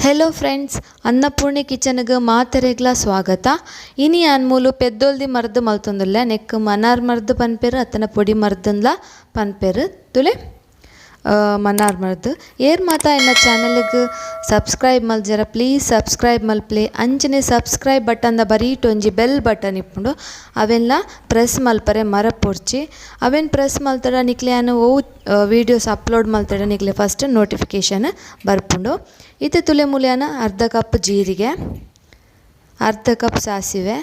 Hello friends, Annapurni ಕಿಚನ್ಗೆ ಮಾತೆರೆಗ್ಲ ಸ್ವಾಗತ. ಇನಿ ಅನ್ಮೂಲು ಪೆದ್ದೊಲ್ದಿ ಮರ್ದು ಮಲ್ತೊಂದುಲ್ಲ, ನೆಕ್ ಮನಾರ್ ಮರ್ದು ಪನ್ಪೆರ್ ಅತ್ತನ ಪೊಡಿ ಮರ್ದನ್ಲ ಪನ್ಪೆರ್. ತುಲೆ ಮನಾರ್ ಮರ್ದು ಏರ್ ಮಾತಾ ಎನ್ನ ಚಾನೆಲ್ಗೆ ಸಬ್ಸ್ಕ್ರೈಬ್ ಮಲ್ಜರ ಪ್ಲೀಸ್ ಸಬ್ಸ್ಕ್ರೈಬ್ ಮಲ್ಪ್ಲೆ. ಅಂಚನೆ ಸಬ್ಸ್ಕ್ರೈಬ್ ಬಟನ್ the ಬರೀಟ್ ಒಂಜಿ ಬೆಲ್ ಬಟನ್ ಇಪ್ಪುಂಡು, ಅವೆಲ್ಲ ಪ್ರೆಸ್ ಮಲ್ಪರೆ ಮರಪೊಡ್ಚಿ. ಅವೆನ್ ಪ್ರೆಸ್ ಮಲ್ತಡ ನಿಕ್ಲೆ ಅನು ಓ ವೀಡಿಯೋಸ್ ಅಪ್ಲೋಡ್ ಮಲ್ತಡ ನಿಕ್ಲೆ ಫಸ್ಟ್ ನೋಟಿಫಿಕೇಶನ್ ಬರ್ಪುಂಡು. ಇತ್ತೆ ತುಲೆ ಮೂಲ್ಯಾನ ಅರ್ಧ ಕಪ್ ಜೀರಿಗೆ, ಅರ್ಧ ಕಪ್ ಸಾಸಿವೆ,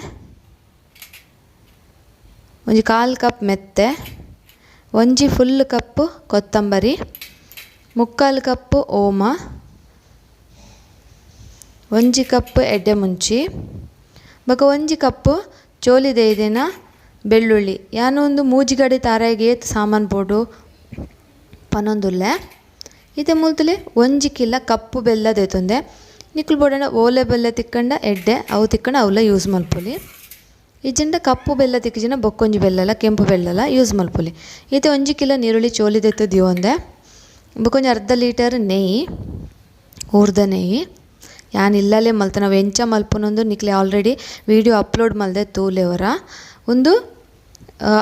ಒಂಜಿ ಕಾಲು ಕಪ್ ಮೆತ್ತೆ, ಒಂಜಿ ಫುಲ್ ಕಪ್ ಕೊತ್ತಂಬರಿ, ಮುಕ್ಕಾಲು ಕಪ್ ಓಮ, ಒಂಜಿ ಕಪ್ ಎಡ್ಡೆ ಮುಂಚಿ, ಬೊಕ ಒಂಜಿ ಕಪ್ ಚೋಲಿ ದೈದಿನ ಬೆಳ್ಳುಳ್ಳಿ. ಯಾನೊಂದು ಮೂಜಿಗಡೆ ತಾರಾಯಿಗೆ ಏತ್ ಸಾಮಾನು ಬೋಡು ಪನೊಂದುಲ್ಲೆ. ಇತ್ತೆ ಮೂಲ್ತುಲೆ ಒಂಜಿ ಕಿಲ ಕಪ್ಪು ಬೆಲ್ಲ ದೆತೊಂದೆ. ನಿಕುಲು ಬೋಡಂಡ ಓಲೆ ಬೆಲ್ಲ ತಿಕ್ಕಂಡ ಎಡ್ಡೆ ಅವು ತಿಕ್ಕಂಡ ಅವುಲ ಯೂಸ್ ಮಲ್ಪೊಲಿ. ಇಜ್ಜಿಂಡ ಕಪ್ಪು ಬೆಲ್ಲ ತಿಕ್ಕಿಜಿನ ಬೊಕ್ಕೊಂಜಿ ಬೆಲ್ಲಲ ಕೆಂಪು ಬೆಲ್ಲಲ ಯೂಸ್ ಮಲ್ಪೊಲಿ. ಇತ್ತೆ ಒಂಜಿ ಕಿಲೋ ನೀರುಳ್ಳಿ ಚೋಲಿ ದೆತ್ತು ದಿಯೊಂದೆ. ಬೊಕೊಂಜಿ ಅರ್ಧ ಲೀಟರ್ ನೆಯ್ಯಿ, ಊರ್ದ ನೆಯ್ಯಿ. ಯಾನ್ ಇಲ್ಲಲೇ ಮಲ್ತನ ಅವು ಎಂಚ ಮಲ್ಪುನೊಂದು ನಿಕ್ಲೆ already video upload ಮಲ್ದೆ ತೂಲೆವರ. ಉಂದು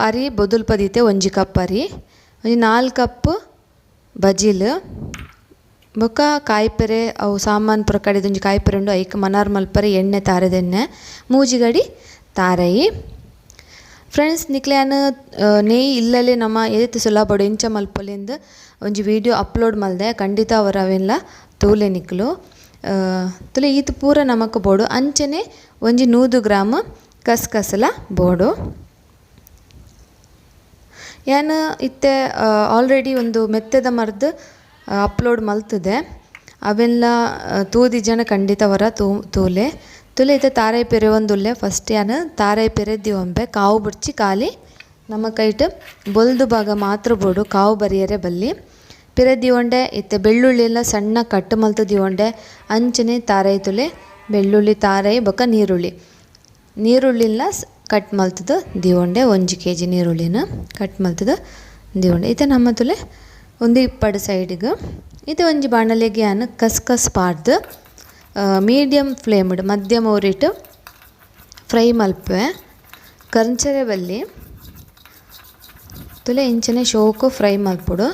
ಅರಿ ಬೊದುಲ್ಪ ದೀತೆ ಒಂಜಿ ಕಪ್ ಅರಿ, ಒಂಜಿ 4 ಕಪ್ ಬಜಿಲ್, ಬೊಕ್ಕ ಕಾಯಿಪೆರೆ ಅವು ಸಾಮಾನು ಪೂರ ಕಡೆದ್ ಒಂಜಿ ಕಾಯಿಪೆರೆ ಉಂಡು, ಐಕ್ ಮನಾರ್ ಮಲ್ಪರೆ ಎಣ್ಣೆ ತಾರೆದೆಣ್ಣೆ, ಮೂಜಿಗಡಿ ತಾರಯಿ. ಫ್ರೆಂಡ್ಸ್, ನಿಕ್ಲೆ ಯಾನ್ ನೆಯ್ಯಿ ಇಲ್ಲಲೇ ನಮ್ಮ ಏತ್ ಸುಲಭಡು ಎಂಚ ಮಲ್ಪೊಲಿಂದ್ ಒಂಜಿ ವಿಡಿಯೋ ಅಪ್ಲೋಡ್ ಮಲ್ದೆ, ಖಂಡಿತ ಅವರ ಅವೆಲ್ಲ ತೂಲೆ ನಿಕ್ಲು. ತುಲೆ ಈತ್ ಪೂರ ನಮಕ್ ಬೋಡು. ಅಂಚನೆ ಒಂಜಿ 100 ಗ್ರಾಮ್ ಕಸ್ಕಸಲ ಬೋಡು. ಯಾನ್ ಇತ್ತೆ ಆಲ್ರೆಡಿ ಒಂದು ಮೆತ್ತೆದ ಮರ್ದ್ ಅಪ್ಲೋಡ್ ಮಲ್ತದೆ, ಅವೆಲ್ಲ ತೂದಿ ಜನ ಖಂಡಿತ ಅವರ ತೂಲೆ. ತುಲೆ ಇತ್ತೆ ತಾರಾಯಿ ಪೆರೆ ಒಂದುಲ್ಲೆ. ಫಸ್ಟ್ ಯಾನ್ ತಾರಾಯಿ ಪೆರೆದ್ದಿ ಒಂಬೆ ಕಾವು ಬುಡ್ಚಿ ಖಾಲಿ ನಮ್ಮ ಕೈಟ್ ಬೊಲ್ದು ಭಾಗ ಮಾತ್ರ ಬೋಡು, ಕಾವು ಬರಿಯರೆ ಬಲ್ಲಿ. ಪಿರೆ ಒಂಡೆ ಇತ್ತೆ ಬೆಳ್ಳುಳ್ಳಿ ಎಲ್ಲ ಸಣ್ಣ ಕಟ್ ಮಲ್ತದಿ ಒಂಡೆ. ಅಂಚನೆ ತಾರಾಯಿ ತುಲೆ ಬೆಳ್ಳುಳ್ಳಿ ತಾರಾಯಿ ಬೊಕ್ಕ ನೀರುಳ್ಳಿ, ನೀರುಳ್ಳಿಲ್ಲ ಕಟ್ ಮಲ್ತದ ದಿವೊಂಡೆ. ಒಂಜಿ ಕೆ ಜಿ ನೀರುಳ್ಳಿನ ಕಟ್ ಮಲ್ತದ ದಿವೊಂಡೆ. ಇತ್ತೆ ನಮ್ಮ ತುಲೆ ಒಂದು ಇಪ್ಪಡು ಸೈಡ್ಗೆ ಇತ್ತೆ ಒಂಜಿ ಬಾಣಲೆಗೆ ಯಾನ್ ಕಸ್ಕಸ್ ಪಾಡ್ದು ಮೀಡಿಯಮ್ ಫ್ಲೇಮ್ಡ್ ಮಧ್ಯಮ ಉರಿಟ್ ಫ್ರೈ ಮಲ್ಪೆ. ಕಂಚರೆ ಬಲ್ಲಿ ತುಲೆ ಇಂಚನೆ ಶೋಕು ಫ್ರೈ ಮಲ್ಪೊಡು.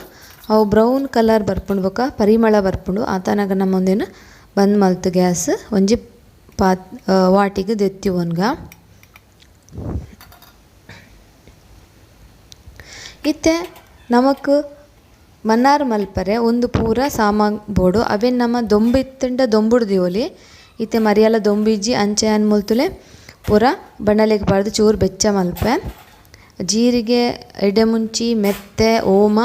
ಅವು ಬ್ರೌನ್ ಕಲರ್ ಬರ್ಪುಂಡು ಬೊಕ್ಕ ಪರಿಮಳ ಬರ್ಪುಂಡು. ಆತನಾಗ ನಮ್ಮ ಒಂದೇನು ಬಂದ್ ಮಲ್ತು ಗ್ಯಾಸ್ ಒಂಜಿ ಪಾತ್ ವಾಟಿಗೆ ದೆತ್ತಿ ಒನ್ಗ. ಇತ್ತೆ ನಮಕ್ ಮನ್ನಾರ್ ಮಲ್ಪರೆ ಒಂದು ಪೂರ ಸಾಮಾನ್ ಬೋಡು. ಅವೆನ್ ನಮ್ಮ ದೊಂಬು ಇತ್ತಂಡ ದೊಂಬುಡು ದಿವೊಲಿ. ಇತ್ತೆ ಮರಿಯಲ ದೊಂಬಿಜ್ಜಿ ಅಂಚೆ ಆನ್ ಮುಲ್ತುಲೆ ಪೂರ ಬಣ್ಣಲೆಗ್ ಪಾಡ್ದು ಚೂರು ಬೆಚ್ಚ ಮಲ್ಪೆ. ಜೀರಿಗೆ, ಎಡೆಮುಂಚಿ, ಮೆತ್ತೆ, ಓಮ,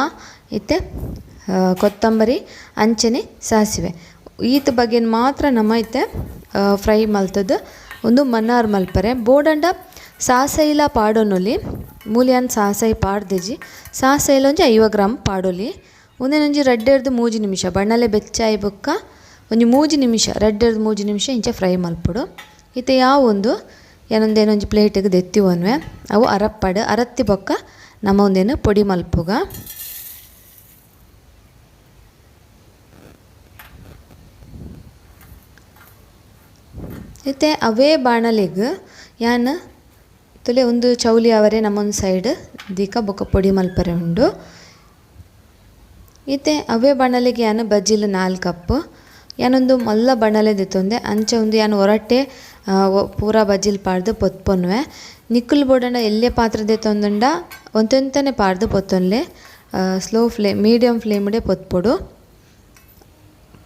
ಇತ್ತೆ ಕೊತ್ತಂಬರಿ, ಅಂಚನೆ ಸಾಸಿವೆ ಈತ್ ಬಗೆನ್ ಮಾತ್ರ ನಮ್ಮ ಇತ್ತೆ ಫ್ರೈ ಮಲ್ತದ್ದು ಒಂದು ಮನ್ನಾರ್ ಮಲ್ಪರೆ. ಬೋಡಂಡ ಸಾಸೈಲ ಪಾಡೊನೊಲಿ, ಮೂಲ್ಯಾನ್ ಸಾಸೈ ಪಾಡ್ದಿಜಿ. ಸಾಸೈಲ ಒಂಜಿ 50 ಗ್ರಾಮ್ ಪಾಡೊಲಿ. ಒಂದೇನೊಂಜಿ ರಡ್ಡೆರ್ದ್ 3 ನಿಮಿಷ ಬಣ್ಣಲೆ ಬೆಚ್ಚಾಯಿ ಬೊಕ್ಕ ಒಂಜಿ 3 ನಿಮಿಷ ರಡ್ಡೆರ್ದ್ 3 ನಿಮಿಷ ಇಂಚ ಫ್ರೈ ಮಲ್ಪೊಡು. ಇತ್ತೆ ಯಾವೊಂದು ಏನೊಂದೇನೊಂಜಿ ಪ್ಲೇಟಿಗೆ ದೆತ್ತಿ ಒನ್ವೆ. ಅವು ಅರಪ್ಪಡು ಅರತ್ತಿ ಬೊಕ್ಕ ನಮ್ಮ ಒಂದೇನು ಪೊಡಿ ಮಲ್ಪುಗ. ಇತ್ತೆ ಅವೇ ಬಾಣಲೆಗ್ ಯಾನ್ ತುಲೆ ಒಂದು ಚೌಲಿ ಅವರೇ ನಮ್ಮೊಂದು ಸೈಡ್ ದೀಕ ಬೊಕ್ಕ ಪೊಡಿ ಮಲ್ಪರೆ ಉಂಡು. ಇತ್ತೆ ಅವೇ ಬಾಣಲೆಗೆ ಯಾನ್ ಬಜ್ಜಿಲ್ 4 ಕಪ್ ಯಾನೊಂದು ಮಲ್ಲ ಬಾಣಲೆ ದೆತ್ತೊಂದೆ. ಅಂಚ ಒಂದು ಯಾನ್ ಒರಟೆ ಪೂರ ಬಜ್ಜಿಲ್ ಪಾಡ್ದು ಪೊತ್ಪೊನ್ವೆ. ನಿಕ್ಕುಲು ಬೋಡಂಡ ಎಲ್ಲೆ ಪಾತ್ರೆ ದೆತ್ತೊಂದುಂಡ ಒಂತೆಂತನೆ ಪಾಡ್ದು ಪೊತ್ತೊನ್ಲೆ. Slow flame medium ಫ್ಲೇಮ್ಡೆ ಪೊತ್ಪೊಡು.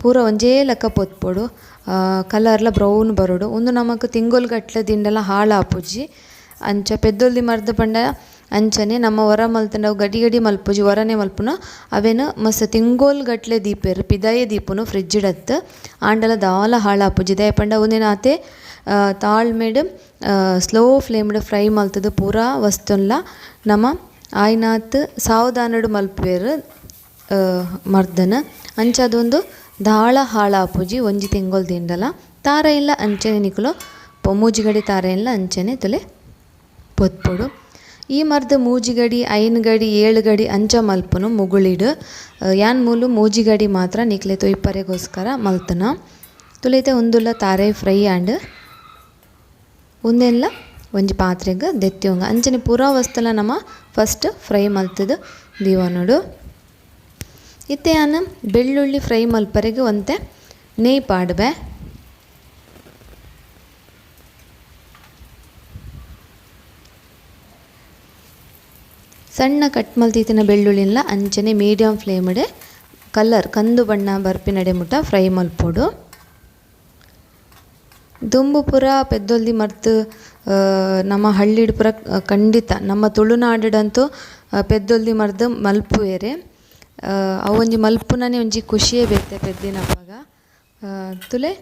ಪೂರ ಒಂಜೇ ಲೆಕ್ಕ ಪೊತ್ಪೊಡು. ಕಲರ್ಲ ಬ್ರೌನ್ ಬರೊಡು. ಉಂದು ನಮಕ್ ತಿಂಗೊಲು ಗಟ್ಲೆ ದಿಂಡಲ ಹಾಳಾಪುಜಿ. ಅಂಚ ಪೆದ್ದೊಲ್ದಿ ಮರ್ದ್ ಪಂಡ ಅಂಚನೆ ನಮ್ಮ ಒರ ಮಲ್ತುಂಡ ಅವು ಗಡಿ ಗಡಿ ಮಲ್ಪುಜಿ, ಒರನೆ ಮಲ್ಪುನು. ಅವೆನ್ ಮಸ್ತ್ ತಿಂಗೊಲು ಗಟ್ಲೆ ದೀಪೆರ್, ಪಿದಾಯೆ ದೀಪುನು ಫ್ರಿಡ್ಜ್ ಡತ್ತ್. ಆಂಡಲ ದಾಲ ಹಾಳಾಪುಜಿ. ದಾಯೆ ಪಂಡ ಉಂದೆನ್ ಆತೆ ತಾಳ್ಮೆಡ್ ಸ್ಲೋ ಫ್ಲೇಮ್ಡ್ ಫ್ರೈ ಮಲ್ತುದು ಪೂರ ವಸ್ತುನ್ಲ ನಮ ಆಯ್ನಾತ್ ಸಾವಧಾನಡ್ ಮಲ್ಪುವೆರ್ ಮರ್ದನ್. ಅಂಚ ಅದೊಂದು ದಾಳ ಹಾಳಾಪುಜಿ ಒಂಜಿ ತಿಂಗೊಲು ದಿಂಡಲ. ತಾರೈಲ ಅಂಚನೆ ನಿಕುಲು ಮೂಜಿಗಡಿ ತಾರೈಲ ಅಂಚನೆ ತುಲೆ ಪೊತ್ಪೊಡು. ಈ ಮರ್ದ್ ಮೂಜಿಗಡಿ 5 ಗಡಿ 7 ಗಡಿ ಅಂಚ ಮಲ್ಪುನು ಮುಗುಳಿಡ್. ಯಾನ್ ಮೂಲು ಮೂಜಿಗಡಿ ಮಾತ್ರ ನಿಕ್ಲೆ ತೊಯ್ಪರೆಗೋಸ್ಕರ ಮಲ್ತನ. ತುಲೈತೆ ಉಂದುಲ ತಾರೆ ಫ್ರೈ ಆಂಡ್ ಉಂದೆಲ್ಲ ಒಂಜಿ ಪಾತ್ರೆಗ್ ದೆತ್ತಿಯೊಂಗ ಅಂಚನೆ ಪೂರಾ ವಸ್ತುಲ ನಮ ಫಸ್ಟ್ ಫ್ರೈ ಮಲ್ತುದು ದೀವೊನೊಡು. ಇತ್ತೆ ಯಾನ್ ಬೆಳ್ಳುಳ್ಳಿ ಫ್ರೈ ಮಲ್ಪರೆಗ್ ಒಂತೆ ನೆಯ್ ಪಾಡ್ಬೆ. ಸಣ್ಣ ಕಟ್ ಮಲ್ತಿತ್ತಿನ ಬೆಳ್ಳುಳ್ಳಿಲ ಅಂಚನೆ ಮೀಡಿಯಂ ಫ್ಲೇಮ್ಡ್ ಕಲರ್ ಕಂದು ಬಣ್ಣ ಬರ್ಪಿನಡೆ ಮುಟ್ಟ ಫ್ರೈ ಮಲ್ಪೊಡು. ದುಂಬು ಪೂರ ಪೆದ್ದೊಲ್ದಿ ಮರ್ತ್ ನಮ್ಮ ಹಳ್ಳಿಡ್ ಪೂರ ಖಂಡಿತ ನಮ್ಮ ತುಳುನಾಡುಡಂತೂ ಪೆದ್ದೊಲ್ದಿ ಮರ್ದ್ ಮಲ್ಪುವೆರೆ. ಅವು ಒಂಜಿ ಮಲ್ಪುನನೆ ಒಂಜಿ ಖುಷಿಯೇ ಬೇತೆ ಪೆದ್ದಿನಪಗ. ತುಲೆ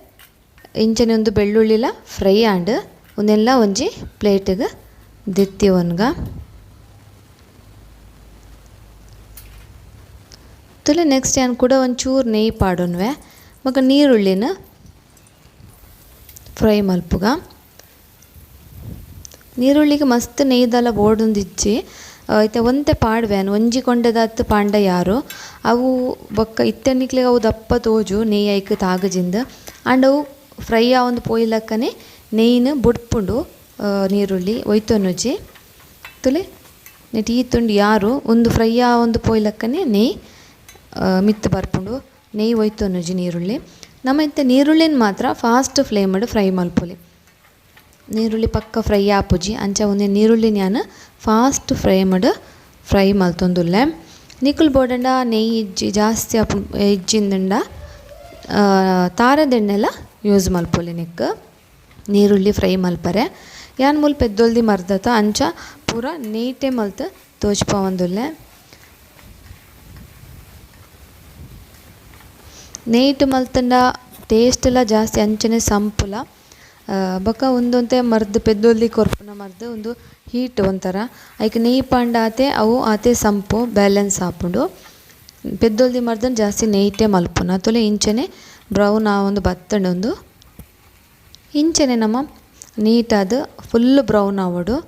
ಇಂಚನೆ ಒಂದು ಬೆಳ್ಳುಳ್ಳಿಲ ಫ್ರೈ ಆಂಡ್ ಉಂದೆಲ್ಲ ಒಂಜಿ ಪ್ಲೇಟ್ಗ್ ದೆತ್ತಿವೊನ್ಗ. ತುಲೆ ನೆಕ್ಸ್ಟ್ ಯಾನ್ ಕೂಡ ಒಂಚೂರು ನೆಯ್ ಪಾಡೊನ್ವೆ ಬೊಕ ನೀರುಳ್ಳಿನ ಫ್ರೈ ಮಲ್ಪುಗ. ನೀರುಳ್ಳಿಗೆ ಮಸ್ತ್ ನೆಯ್ದಲ ಬೋಡೊಂದಿಜ್ಜಿ. ಇತ್ತೆ ಒಂತೆ ಪಾಡ್ವೆ ಯಾನ್ ಒಂಜಿ ಕೊಂಡೆದಾತ್ ಪಾಂಡ ಯಾರು ಅವು ಬೊಕ್ಕ ಇತ್ತೆ ನಿಕ್ಲೆಗ್ ಅವು ದಪ್ಪ ತೋಜು ನೆಯ್ ಐಕ್ ತಾಗಜಿಂದ್ ಆಂಡ ಅವು ಫ್ರೈ ಆವೊಂದು ಪೋಯಿಲಕ್ಕನೆ ನೆಯ್ನ್ ಬುಡ್ಪುಂಡು ನೀರುಳ್ಳಿ ಒಯ್ತೊನುಜಿ. ತುಲೆ ನೆಟ್ ಈ ತುಂಡು ಯಾರು ಉಂದು ಫ್ರೈ ಆವೊಂದು ಪೋಯಿಲಕ್ಕನೆ ನೆಯ್ ಮಿತ್ತ್ ಬರ್ಪುಂಡು ನೆಯ್ ಒಯ್ತೊನುಜಿ ನೀರುಳ್ಳಿ. ನಮ ಇತ್ತೆ ನೀರುಳ್ಳಿನ್ ಮಾತ್ರ ಫಾಸ್ಟ್ ಫ್ಲೇಮ್ಡ್ ಫ್ರೈ ಮಲ್ಪೊಲಿ. ನೀರುಳ್ಳಿ ಪಕ್ಕ ಫ್ರೈ ಆಪುಜಿ ಅಂಚ ಒಂಜಿ ನೀರುಳ್ಳಿನ್ ಯಾನ್ ಫಾಸ್ಟ್ ಫ್ಲೇಮ್ಡ್ ಫ್ರೈ ಮಲ್ತೊಂದುಲ್ಲೆ. ನಿಕುಲು ಬೋಡಂಡ ನೆಯ್ ಇಜ್ಜಿ ಜಾಸ್ತಿ ಆಪು ಇಜ್ಜಿಂದುಂಡ ತಾರೆದೆಣ್ಣೆಲ ಯೂಸ್ ಮಲ್ಪೊಲಿ ನೆಕ್ಕ್ ನೀರುಳ್ಳಿ ಫ್ರೈ ಮಲ್ಪರೆ. ಯಾನ್ ಮೂಲು ಪೆದ್ದೊಲ್ದಿ ಮರ್ದತ ಅಂಚ ಪೂರ ನೆಯ್ಟೆ ಮಲ್ತ್ ತೋಜ್ಪಾವೊಂದುಲ್ಲೆ. ನೆಯ್ಟ್ ಮಲ್ತಂಡ ಟೇಸ್ಟ್ಲ ಜಾಸ್ತಿ ಅಂಚನೆ ಸಂಪುಲ. ಬೊಕ ಉಂದೊಂತೆ ಮರ್ದ್ ಪೆದ್ದೊಲ್ದಿ ಕೊರ್ಪುನ ಮರ್ದ್ ಉಂದು ಹೀಟ್ ಒಂಥರ ಐಕ್ ನೆಯ್ ಪಾಂಡ ಆತೆ ಅವು ಆತೆ ಸಂಪು ಬ್ಯಾಲೆನ್ಸ್ ಆಪುಂಡು. ಪೆದ್ದೊಲ್ದಿ ಮರ್ದನ್ ಜಾಸ್ತಿ ನೆಯ್ಟೆ ಮಲ್ಪುನ. ತುಲೆ ಇಂಚನೆ ಬ್ರೌನ್ ಆವೊಂದು ಬತ್ತುಂಡು ಉಂದು. ಇಂಚನೆ ನಮ ನೀಟಾದ್ ಫುಲ್ ಬ್ರೌನ್ ಆವೊಡು.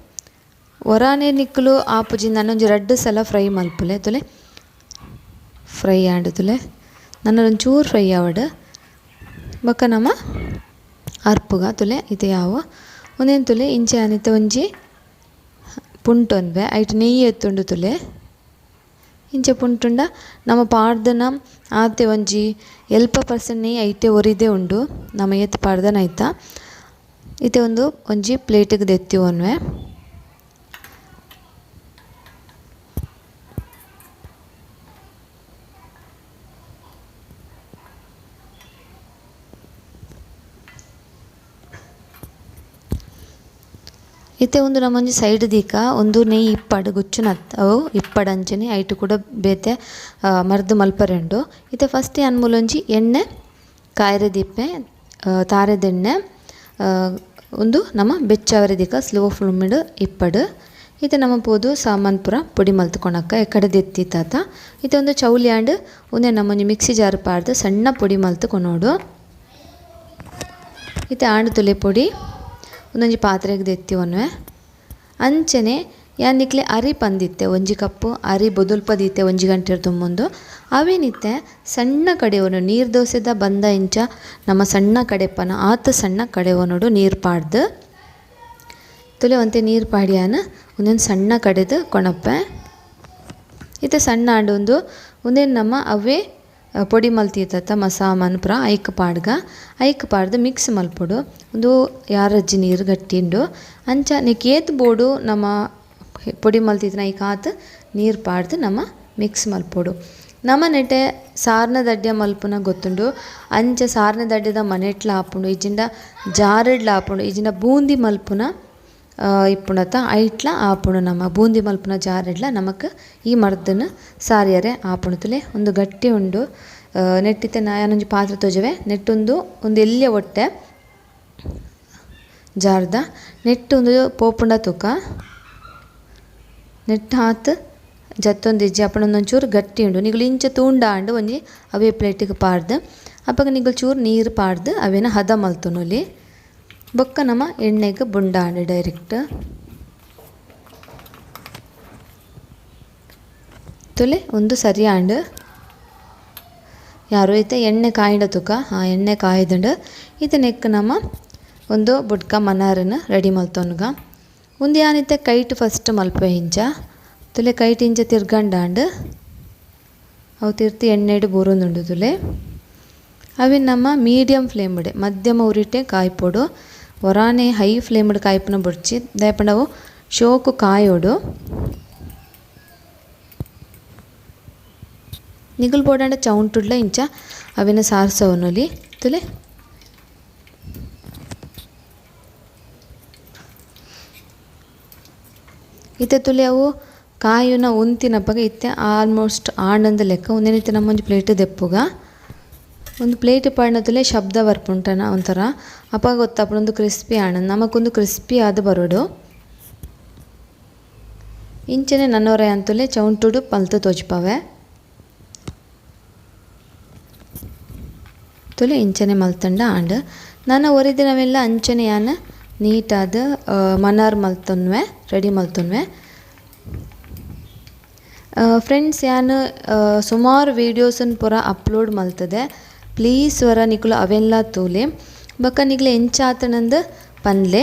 ಒರಾನೆ ನಿಕ್ಕುಲು ಆಪುಜಿ ನನೊಂಜಿ ರಡ್ಡ್ ಸಲ ಫ್ರೈ ಮಲ್ಪುಲೆ. ತುಲೆ ಫ್ರೈ ಆಂಡ್ ತುಲೆ ನನ ಒಂಚೂರು ಫ್ರೈ ಆವಡ್. ಬೊಕ ನಮ ಅರ್ಪುಗ ತುಲೆ ಇತ್ತೆ ಯಾವು ಉಂದೆನ್ ತುಲೆ ಇಂಚ ಆನಿತ್ತೆ ಒಂಜಿ ಪುಂಟೊನ್ವೆ ಐಟ್ ನೆಯ್ಯಿ ಎತ್ತುಂಡು ತುಲೆ. ಇಂಚ ಪುಂಟುಂಡ ನಮ ಪಾಡ್ದನ ಆತೆ ಒಂಜಿ ಎಲ್ಪ ಪರ್ಸೆಂಟ್ ನೆಯ್ಯಿ ಐಟೆ ಒರಿದೆ ಉಂಡು ನಮ ಏತ್ ಪಾಡ್ದನ ಐತ. ಇತ್ತೆ ಒಂದು ಒಂಜಿ ಪ್ಲೇಟ್ಗ್ ದೆತ್ತಿವೊನ್ವೆ. ಇತ್ತೆ ಉಂದು ನಮೊಂಜಿ ಸೈಡ್ ದೀಕ ಉಂದು ನೆಯ್ ಇಪ್ಪಡ್ ಗುಚ್ಚುನತ್ ಅವು ಇಪ್ಪಡ್ ಅಂಚನೆ ಐಟ್ ಕೂಡ ಬೇತೆ ಮರ್ದ್ ಮಲ್ಪರೆ ಉಂಡು. ಇತ್ತೆ ಫಸ್ಟ್ ಯಾನ್ ಮೂಲೊಂಜಿ ಎಣ್ಣೆ ಕಾಯರೆ ದೀಪೆ ತಾರೆದೆಣ್ಣೆ ಉಂದು ನಮ ಬೆಚ್ಚಾವರೆ ದೀಕ ಸ್ಲೋ ಫ್ಲೇಮ್ಡ್ ಇಪ್ಪಡ್. ಇತ್ತೆ ನಮ ಪೋದು ಸಾಮಾನ್ ಪೂರ ಪೊಡಿ ಮಲ್ತ್ಕೊಣಕ್ಕ ಎಕಡೆ ದೆತ್ತಿ ತಾತ. ಇತ್ತೆ ಒಂದು ಚೌಲಿ ಆಂಡ್ ಉಂದೆ ನಮೊಂಜಿ ಮಿಕ್ಸಿ ಜಾರ್ ಪಾಡ್ದ್ ಸಣ್ಣ ಪೊಡಿ ಮಲ್ತ್ಕೊನೊಡು. ಇತ್ತೆ ಆಂಡ್ ತುಲೆ ಪೊಡಿ ಒಂದೊಂಜಿ ಪಾತ್ರೆಗ್ ದೆತ್ತಿ ಒನ್ವೆ. ಅಂಚನೆ ಯಾನ್ ನಿಕ್ಲೆ ಅರಿ ಪಂದಿತ್ತೆ ಒಂಜಿ ಕಪ್ಪು ಅರಿ ಬೊದುಲ್ಪ ದೀತೆ ಒಂಜಿ ಗಂಟೆ ದುಂಬುಂದು ಅವೇನಿತ್ತೆ ಸಣ್ಣ ಕಡೆವನು ನೀರು ದೋಸೆದ ಬಂದ ಇಂಚ ನಮ್ಮ ಸಣ್ಣ ಕಡೆಪನ ಆತ ಸಣ್ಣ ಕಡೆವನೋಡು ನೀರು ಪಾಡ್ದು ತುಲೆ ಒಂತೆ ನೀರು ಪಾಡಿಯಾನ ಒಂದೊಂದು ಸಣ್ಣ ಕಡೆದು ಕೊಣಪ್ಪೆ. ಇತ್ತೆ ಸಣ್ಣ ಆಂಡ್ ಒಂದು ಒಂದೇನು ನಮ್ಮ ಅವೇ ಪೊಡಿ ಮಲ್ತಿತ್ತ ಮಸಾಮಾನ್ ಪೂರ ಐಕ್ ಪಾಡ್ಗ ಐಕ್ ಪಾಡ್ದು ಮಿಕ್ಸ್ ಮಲ್ಪೊಡು. ಉಂದು ಯಾರಜ್ಜಿ ನೀರು ಗಟ್ಟಿಂಡು ಅಂಚ ನೆಕ್ ಏತ್ ಬೋಡು ನಮ್ಮ ಪೊಡಿ ಮಲ್ತಿತ್ತಿನ ಐಕ್ ಆತ್ ನೀರು ಪಾಡ್ದು ನಮ್ಮ ಮಿಕ್ಸ್ ಮಲ್ಪೊಡು. ನಮ್ಮ ನೆಟೆ ಸಾರ್ನ ದಡ್ಯ ಮಲ್ಪುನ ಗೊತ್ತುಂಡು ಅಂಚ ಸಾರ್ನ ದಡ್ಯದ ಮನೆಟ್ಲ ಆಪುಂಡು ಇಜ್ಜಿಂಡ ಜಾರಡ್ಲ ಆಪುಂಡು ಇಜ್ಜಿಂಡ ಬೂಂದಿ ಮಲ್ಪುನ ಇಪ್ಪುಂಡತ ಐಟ್ಲ ಆಪುಂಡು. ನಮ್ಮ ಬೂಂದಿ ಮಲ್ಪುನ ಜಾರಡ್ಲ ನಮಕ್ ಈ ಮರ್ದನ್ ಸಾರಿಯರೆ ಆಪುಂಡು. ತುಲೆ ಒಂದು ಗಟ್ಟಿ ಉಂಡು. ನೆಟ್ಟಿತ್ತೆ ಯಾನೊಂಜಿ ಪಾತ್ರೆ ತೋಜುವೆ ನೆಟ್ಟೊಂದು ಒಂದು ಎಲ್ಯ ಒಟ್ಟೆ ಜಾರ್ದ ನೆಟ್ಟೊಂದು ಪೋಪುಂಡ ತೂಕ ನೆಟ್ ಆತ್ ಜತ್ತೊಂದಿಜ್ಜಿ ಅಪ್ಪಣ ಒಂದೊಂಚೂರು ಗಟ್ಟಿ ಉಂಡು. ನಿಗುಲು ಇಂಚ ತೂಂಡ ಆಂಡ್ ಒಂಜಿ ಅವೇ ಪ್ಲೇಟಿಗೆ ಪಾಡ್ದು ಅಪಗ ನಿಗುಲು ಚೂರು ನೀರು ಪಾಡ್ದು ಅವೇನ ಹದ ಮಲ್ತೊನೊಲಿ. ಬೊಕ್ಕ ನಮ ಎಣ್ಣೆಗ್ ಬುಂಡಾಂಡ್ ಡೈರೆಕ್ಟ್. ತುಲೆ ಒಂದು ಸರಿ ಆಂಡ್. ಯಾರು ಇತ್ತೆ ಎಣ್ಣೆ ಕಾಯಿಂಡ ತುಕ ಆ ಎಣ್ಣೆ ಕಾಯ್ದುಂಡು ಇತ್ತೆ ನೆಕ್ ನಮ್ಮ ಒಂದು ಬುಡ್ಕ ಮನಾರನ್ನು ರೆಡಿ ಮಲ್ತೊನ್ಗ. ಉಂದು ಯಾನಿತ್ತೆ ಕೈಟ್ ಫಸ್ಟ್ ಮಲ್ಪೆ ಇಂಚ ತುಲೆ ಕೈಟ್ ಇಂಚ ತಿರ್ಗಂಡಾಂಡ್ ಅವು ತಿರ್ತಿ ಎಣ್ಣೆಡು ಬೂರೊಂದುಂಡು ತುಲೆ. ಅವಿನ್ ನಮ್ಮ ಮೀಡಿಯಂ ಫ್ಲೇಮ್ಡೆ ಮಧ್ಯಮ ಉರಿಟೆ ಕಾಯ್ಪೊಡು ಒರಾನೆ ಹೈ ಫ್ಲೇಮ್ಡ್ ಕಾಯ್ಪುನ ಬೊಡ್ಚಿ ದಾಯೆಪಂಡ ಅವು ಶೋಕು ಕಾಯೋಡು. ನಿಗುಲು ಬೋಡಾಂಡ ಚೌಂಟುಡ್ಲ ಇಂಚ ಅವಿನ ಸಾರ್ಸವನೊಲಿ ತುಲೆ. ಇತ್ತೆ ತುಲೆ ಅವು ಕಾಯುನ ಉಂತಿನಪಗ ಇತ್ತೆ ಆಲ್ಮೋಸ್ಟ್ ಆಂಡಂದ ಲೆಕ್ಕ ಉಂದೆನಿತ್ತೆ ನಮ್ಮ ಒಂಜಿ ಪ್ಲೇಟ್ ದೆಪ್ಪುಗ. ಒಂದು ಪ್ಲೇಟ್ ಪಾಡ್ನ ತುಲೆ ಶಬ್ದ ಬರ್ಪುಂಟನ ಒಂಥರ ಅಪಗ ಗೊತ್ತಾಪುಂಡು ಒಂದು ಕ್ರಿಸ್ಪಿ ಆಂಡ್ ನಮಕೊಂದು ಕ್ರಿಸ್ಪಿ ಆದ್ ಬರೋಡು. ಇಂಚನೆ ನನ್ನೊರ ಅಂತುಲೆ ಚೌಂಟುಡು ಪಲ್ತು ತೋಜ್ಪಾವೆ ತುಲೆ ಇಂಚನೆ ಮಲ್ತಂಡ ಆಂಡ್. ನನ ಒರಿದಿನವೆಲ್ಲ ಅಂಚನೆ ಯಾನ್ ನೀಟಾದ್ ಮನಾರ್ ಮಲ್ತೊನ್ವೆ ರೆಡಿ ಮಲ್ತೊನ್ವೆ. ಫ್ರೆಂಡ್ಸ್ ಯಾನ್ ಸುಮಾರು ವೀಡಿಯೋಸನ್ ಪೂರ ಅಪ್ಲೋಡ್ ಮಲ್ತದೆ ಪ್ಲೀಸ್ ವರ ನಿಕುಲು ಅವೆಲ್ಲ ತೂಲೆ ಬೊಕ್ಕ ನಿಕ್ಲೆ ಎಂಚಾತನಂದು ಪನ್ಲೆ.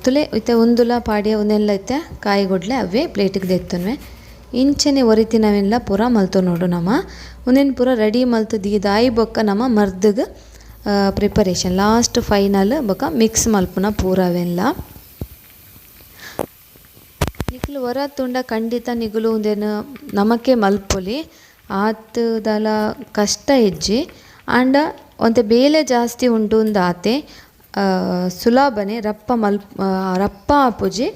ತುಲೆ ಇತ್ತೆ ಉಂದುಲ ಪಾಡ್ಯ ಉಂದೆಲ್ಲ ಇತ್ತೆ ಕಾಯಿಗೊಡ್ಲೆ ಅವೇ ಪ್ಲೇಟಿಗೆ ದೆತ್ತೊನ್ವೆ. ಇಂಚನೆ ಒರಿತಿನವೆಲ್ಲ ಪೂರ ಮಲ್ತೊನೊಡು ನಮ ಉಂದೆನ್ ಪೂರ ರೆಡಿ ಮಲ್ತ್ ದೀದಾಯಿ ಬೊಕ್ಕ ನಮ ಮರ್ದಗ್ preparation last final ಬೊಕ್ಕ ಮಿಕ್ಸ್ ಮಲ್ಪುನ ಪೂರ ಅವೆಲ್ಲ. ನಿಕುಲು ಒರ ತೂಂಡ ಖಂಡಿತ ನಿಗುಲು ಉಂದೆನ್ ನಮಕೆ ಮಲ್ಪೊಲಿ ಆತ್ ದಾಲ ಕಷ್ಟ ಇಜ್ಜಿ ಆಂಡ ಒಂತೆ ಬೇಲೆ ಜಾಸ್ತಿ ಉಂಡು ಉಂದು ಆತೆ ಸುಲಭನೆ ರಪ್ಪ ರಪ್ಪ ಆಪುಜಿ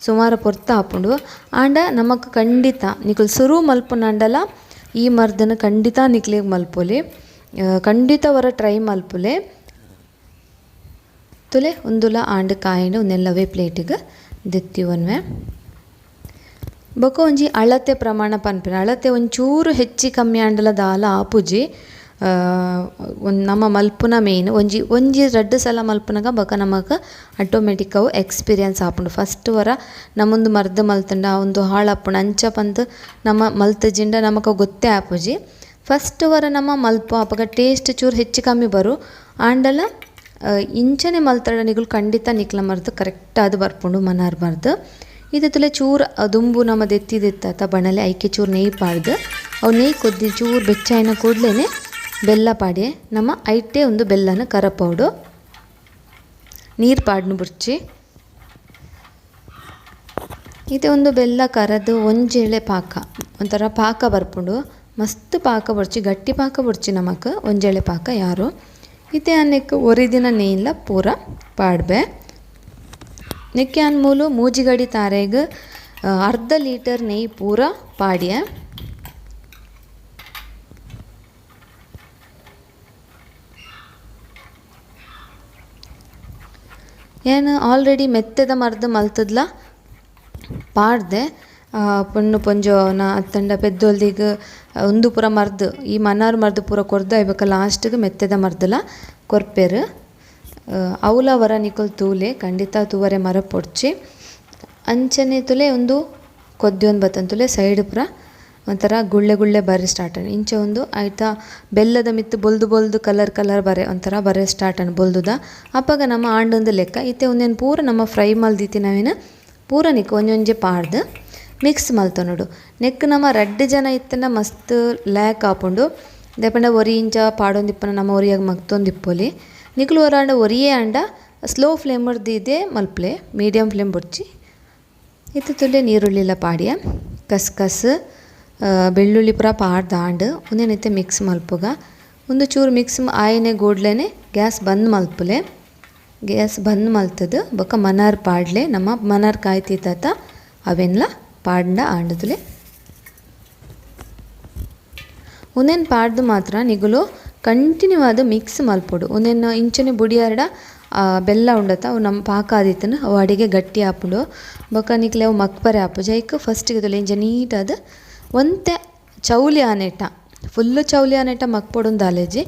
ಸುಮಾರು ಪೊರ್ತು ಆಪುಂಡು. ಆಂಡ ನಮಕ್ ಖಂಡಿತ ನಿಕುಲು ಸುರು ಮಲ್ಪುನಾಂಡಲ ಈ ಮರ್ದನ್ ಖಂಡಿತ ನಿಕ್ಲೆಗ್ ಮಲ್ಪೊಲಿ ಖಂಡಿತ ಒರ ಟ್ರೈ ಮಲ್ಪುಲೆ. ತುಲೆ ಉಂದುಲ ಆಂಡ್ ಕಾಯಿಂಡ್ ಉಂದೆಲ್ಲವೇ ಪ್ಲೇಟಿಗ್ ದೆತ್ತಿವೊನ್ವೆ. ಬೊಕ ಒಂಜಿ ಅಳತೆ ಪ್ರಮಾಣ ಪನ್ಪಿನ ಅಳತೆ ಒಂಚೂರು ಹೆಚ್ಚಿ ಕಮ್ಮಿ ಆಂಡಲ ದಾಲ ಆಪುಜಿ. ನಮ್ಮ ಮಲ್ಪುನ ಮೇನ್ ಒಂಜಿ ಒಂಜಿ ರಡ್ಡ್ ಸಲ ಮಲ್ಪುನಗ ಬೊಕ ನಮಕ್ ಆಟೋಮೆಟಿಕ್ ಅವು ಎಕ್ಸ್ಪೀರಿಯನ್ಸ್ ಆಪುಂಡು. ಫಸ್ಟ್ ವರ ನಮೊಂದು ಮರ್ದ್ ಮಲ್ತುಂಡ ಉಂದು ಹಾಳಾಪುಂಡು ಅಂಚ ಪಂದ್ ನಮ ಮಲ್ತುಜಿಂಡ ನಮಕ್ ಅವು ಗೊತ್ತೇ ಆಪುಜಿ. ಫಸ್ಟ್ ವರ ನಮ ಮಲ್ಪ ಅಪಗ ಟೇಸ್ಟ್ ಚೂರು ಹೆಚ್ಚು ಕಮ್ಮಿ ಬರು ಆಂಡಲ ಇಂಚನೆ ಮಲ್ತಡ ನಿಗುಲು ಖಂಡಿತ ನಿಕ್ಲ ಮರ್ದ್ ಕರೆಕ್ಟ್ ಆದ್ ಬರ್ಪುಂಡು ಮನಾರ್ ಮರ್ದ್. ಇತ್ತೆ ತುಲೆ ಚೂರು ದುಂಬು ನಮ ದೆತ್ತಿದಿತ್ತ ಬಣಲೆ ಐಕೆ ಚೂರು ನೆಯ್ ಪಾಡ್ದು ಅವು ನೆಯ್ ಕೊದ್ದಿ ಚೂರು ಬೆಚ್ಚಾಯಿನ ಕೂಡ್ಲೇನೆ ಬೆಲ್ಲ ಪಾಡ್ಯೆ ನಮ ಐಟೇ ಒಂದು ಬೆಲ್ಲನ ಕರಪೌಡು ನೀರು ಪಾಡ್ನು ಬುಡ್ಚಿ. ಇತ್ತೆ ಒಂದು ಬೆಲ್ಲ ಕರದು ಒಂಜೆಳೆ ಪಾಕ ಒಂಥರ ಪಾಕ ಬರ್ಪುಂಡು ಮಸ್ತ್ ಪಾಕ ಬೊಡ್ಚಿ ಗಟ್ಟಿ ಪಾಕ ಬೊಡ್ಚಿ ನಮಕ್ ಒಂಜೆಳೆ ಪಾಕ ಯಾರು. ಇತ್ತೆ ಅನ್ನೆಕ್ ಒರಿದಿನ ನೆಯ್ಲ ಪೂರ ಪಾಡ್ಬೆ. ನೆಕ್ಕೆ ಆನ್ ಮೂಲು ಮೂಜಿಗಡಿ ತಾರೆಗ್ ಅರ್ಧ ಲೀಟರ್ ನೆಯ್ ಪೂರ ಪಾಡ್ಯೆ. ಯಾನ್ ಆಲ್ರೆಡಿ ಮೆತ್ತೆದ ಮರ್ದ್ ಮಲ್ತದ್ಲ ಪಾಡ್ದೆ ಪೊಣ್ಣು ಪೊಂಜೋನ ಅತ್ತಂಡ ಪೆದ್ದೊಲ್ದಿಗ್ ಉಂದು ಪೂರ ಮರ್ದ್ ಈ ಮನಾರ್ ಮರ್ದ್ ಪೂರ ಕೊರ್ದು ಐಬೊಕ ಲಾಸ್ಟ್ಗ್ ಮೆತ್ತೆದ ಮರ್ದ್ಲ ಕೊರ್ಪೆರ್. ಅವುಲ ವರ ನಿಕುಲು ತೂಲೆ ಖಂಡಿತ ತೂವರೆ ಮರಪೊಡ್ಚಿ. ಅಂಚನೆ ತುಲೆ ಉಂದು ಕೊದ್ಯೊಂದು ಬತ್ತಂದ್ ತುಲೆ ಸೈಡ್ ಪೂರ ಒಂಥರ ಗುಳ್ಳೆ ಗುಳ್ಳೆ ಬರೆ ಸ್ಟಾರ್ಟ್ ಆಂಡ್. ಇಂಚ ಉಂದು ಐತ ಬೆಲ್ಲದ ಮಿತ್ತ್ ಬೊಲ್ದು ಬೊಲ್ದು ಕಲರ್ ಕಲರ್ ಬರೆ ಒಂಥರ ಬರೆ ಸ್ಟಾರ್ಟ್ ಆಂಡ್ ಬೊಲ್ದುದ. ಅಪಗ ನಮ್ಮ ಆಂಡೊಂದು ಲೆಕ್ಕ ಇತ್ತೆ ಉಂದೆನ್ ಪೂರ ನಮ್ಮ ಫ್ರೈ ಮಲ್ದಿತ್ತಿನವೆನ್ ಪೂರ ನಿಕ್ ಒಂಜೊಂಜೆ ಪಾಡ್ದ್ ಮಿಕ್ಸ್ ಮಲ್ತೊನೊಡು. ನೆಕ್ ನಮ ರಡ್ಡ್ ಜನ ಇತ್ತಂಡ ಮಸ್ತ್ ಲ್ಯಾಕ್ ಆಪುಂಡು ದಾಯೆಪಂಡ ಒರಿ ಇಂಚ ಪಾಡೊಂದಿಪ್ಪುನ ನಮ ಒರಿಯಾಗ್ ಮಗ್ತೊಂದಿಪ್ಪೊಲಿ. ನಿಕುಲು ಒರಾಂಡ ಒರಿಯೇ ಆಂಡ ಸ್ಲೋ ಫ್ಲೇಮ್ ದೀದೇ ಮಲ್ಪುಲೆ ಮೀಡಿಯಂ ಫ್ಲೇಮ್ ಬೊಡ್ಚಿ. ಇತ್ತೆ ತುಲೆ ನೀರುಳ್ಳಿಲ ಪಾಡ್ಯ ಕಸ್ಕಸ್ ಬೆಳ್ಳುಳ್ಳಿ ಪೂರ ಪಾಡ್ದ್ ಆಂಡ್ ಉಂದೆನ್ ಇತ್ತೆ ಮಿಕ್ಸ್ ಮಲ್ಪುಗ. ಉಂದು ಚೂರು ಮಿಕ್ಸ್ ಆಯಿನೆ ಕೂಡ್ಲೆನೆ ಗ್ಯಾಸ್ ಬಂದ್ ಮಲ್ಪುಲೆ. ಗ್ಯಾಸ್ ಬಂದ್ ಮಲ್ತುದು ಬೊಕ ಮನಾರ್ ಪಾಡ್ಲೆ ನಮ್ಮ ಮನಾರ್ ಕಾಯ್ತಿತ್ತ ಅವೆನ್ಲ ಪಾಡ್ಂಡ ಆಂಡ್ ತುಲೆ. ಉಂದೆನ್ ಪಾಡ್ದು ಮಾತ್ರ ನಿಗುಲು ಕಂಟಿನ್ಯೂ ಆದ್ ಮಿಕ್ಸ್ ಮಲ್ಪೊಡು. ಉಂದೆನ್ ಇಂಚನೆ ಬುಡಿಯಾರ್ಡ ಬೆಲ್ಲ ಉಂಡತ ಅವು ನಮ್ಮ ಪಾಕ ಆದಿತ್ತುಂಡು ಅವು ಅಡಿಗೆ ಗಟ್ಟಿ ಆಪುಂಡು ಬೊಕ ನಿಕ್ಲೆ ಅವು ಮಗ್ಪರೆ ಆಪುಜಿ. ಐಕ್ ಫಸ್ಟ್ ತುಲೆ ಇಂಚ ನೀಟಾದ್ ಒಂತೆ ಚೌಲಿ ಆನೇಟ ಫುಲ್ಲು ಚೌಲಿ ಆನೇಟ ಮಗ್ಪೊಡುಂದು ದಾಲೇಜಿ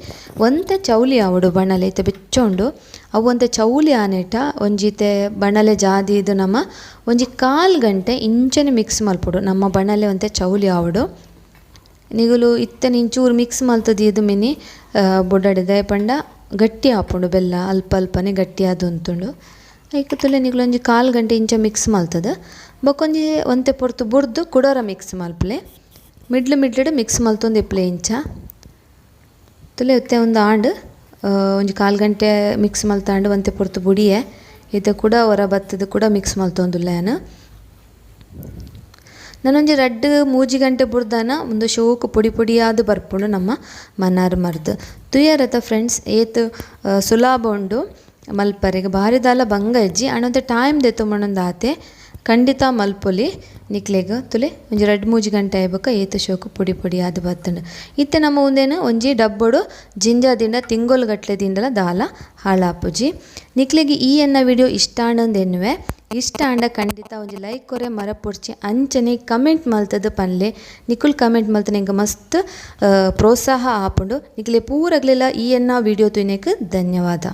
ಒಂತೆ ಚೌಲಿ ಆವೊಡು ಬಣಲೆ ಇತ್ತೆ ಬೆಚ್ಚ ಉಂಡು ಅವು ಒಂತೆ ಚೌಲಿ ಆನೇಟ ಒಂಜಿತೆ ಬಣಲೆ ಜಾದಿದ್ ನಮ ಒಂಜಿ ಕಾಲ್ ಗಂಟೆ ಇಂಚನೆ ಮಿಕ್ಸ್ ಮಲ್ಪೊಡು ನಮ್ಮ ಬಣಲೆ ಒಂತೆ ಚೌಲಿ ಆವೊಡು. ನಿಗುಲು ಇತ್ತೆ ಇಂಚೂರು ಮಿಕ್ಸ್ ಮಲ್ತ್ ದೀದ್ ಮಿನಿ ಬೊಡಡ್ ದಾಯೆ ಪಂಡ ಗಟ್ಟಿ ಆಪುಂಡು ಬೆಲ್ಲ ಅಲ್ಪ ಅಲ್ಪನೆ ಗಟ್ಟಿ ಆದ್ ಉಂತುಂಡು. ಐಕ್ ತೂಲೆ ನಿಗುಲು ಒಂಜಿ ಕಾಲ್ ಗಂಟೆ ಇಂಚ ಮಿಕ್ಸ್ ಮಲ್ತದ ಬೊಕೊಂಜಿ ಒಂತೆ ಪೊರ್ತು ಬುರ್ದು ಕುಡೋರ ಮಿಕ್ಸ್ ಮಲ್ಪಲೆ. ಮಿಡ್ಲ್ ಮಿಡ್ಲ್ಡ್ ಮಿಕ್ಸ್ ಮಲ್ತೊಂದು ಇಪ್ಪಲೆ ಇಂಚ. ತುಲೆ ಇತ್ತೆ ಒಂದು ಆಂಡ್ ಒಂಜಿ ಕಾಲ್ ಗಂಟೆ ಮಿಕ್ಸ್ ಮಲ್ತಾಂಡ್ ಒಂತೆ ಪೊರ್ತು ಬುಡಿಯೆ. ಇತ್ತೆ ಕುಡ ಒರ ಬತ್ತುದು ಕುಡ ಮಿಕ್ಸ್ ಮಲ್ತೊಂದುಲ್ಲೆ ಯಾನ್. ನನೊಂಜಿ ರಡ್ಡ್ ಮೂಜಿ ಗಂಟೆ ಬುಡ್ದಾನ ಉಂದು ಶೋಕು ಪೊಡಿ ಪೊಡಿಯಾದ್ ಬರ್ಪುಂಡು ನಮ್ಮ ಮನಾರ್ ಮರ್ದ್. ತೂಯರತ ಫ್ರೆಂಡ್ಸ್ ಏತ್ ಸುಲಭ ಉಂಡು ಮಲ್ಪರೆಗ್ ಬಾರಿ ದಾಲ ಬಂಗ ಇಜ್ಜಿ ಆಂಡ ಒಂತೆ ಟೈಮ್ ದೆತ್ತೊಂಬುಂಡು ಆತೆ ಖಂಡಿತ ಮಲ್ಪೊಲಿ ನಿಕ್ಲೆಗ್. ತುಲೆ ಒಂಜಿ ರಡ್ಡ್ ಮೂಜಿ ಗಂಟೆ ಆಯಿ ಏತ್ ಶೋಕು ಪೊಡಿ ಪೊಡಿ ಆದ್ ಬತ್ತುಂಡು. ಇತ್ತೆ ನಮ್ಮ ಉಂದೆನ್ ಒಂಜಿ ಡಬ್ಬೊಡು ಜಿಂಜ ದಿಂಡ ತಿಂಗೊಲು ಗಟ್ಲೆ ದಿಂಡಲ ದಾಲ ಹಾಳಾಪುಜಿ. ನಿಕ್ಲೆಗ್ ಈ ಎನ್ನ ವಿಡಿಯೋ ಇಷ್ಟ ಆಂಡ್ ಎನ್ನುವೆ. ಇಷ್ಟ ಆಂಡ ಖಂಡಿತ ಒಂಜಿ ಲೈಕ್ ಕೊರೆ ಮರಪೊಡ್ಚಿ ಅಂಚನೆ ಕಮೆಂಟ್ ಮಲ್ತದ ಪನ್ಲೆ. ನಿಕುಲ್ ಕಮೆಂಟ್ ಮಲ್ತನ ಎಂಕ್ ಮಸ್ತ್ ಪ್ರೋತ್ಸಾಹ ಆಪುಂಡು. ನಿಕ್ಲೆ ಪೂರಗ್ಲೆಲ ಈ ಎನ್ನ ವಿಡಿಯೋ ತೂಯಿನೆಕ್ ಧನ್ಯವಾದ.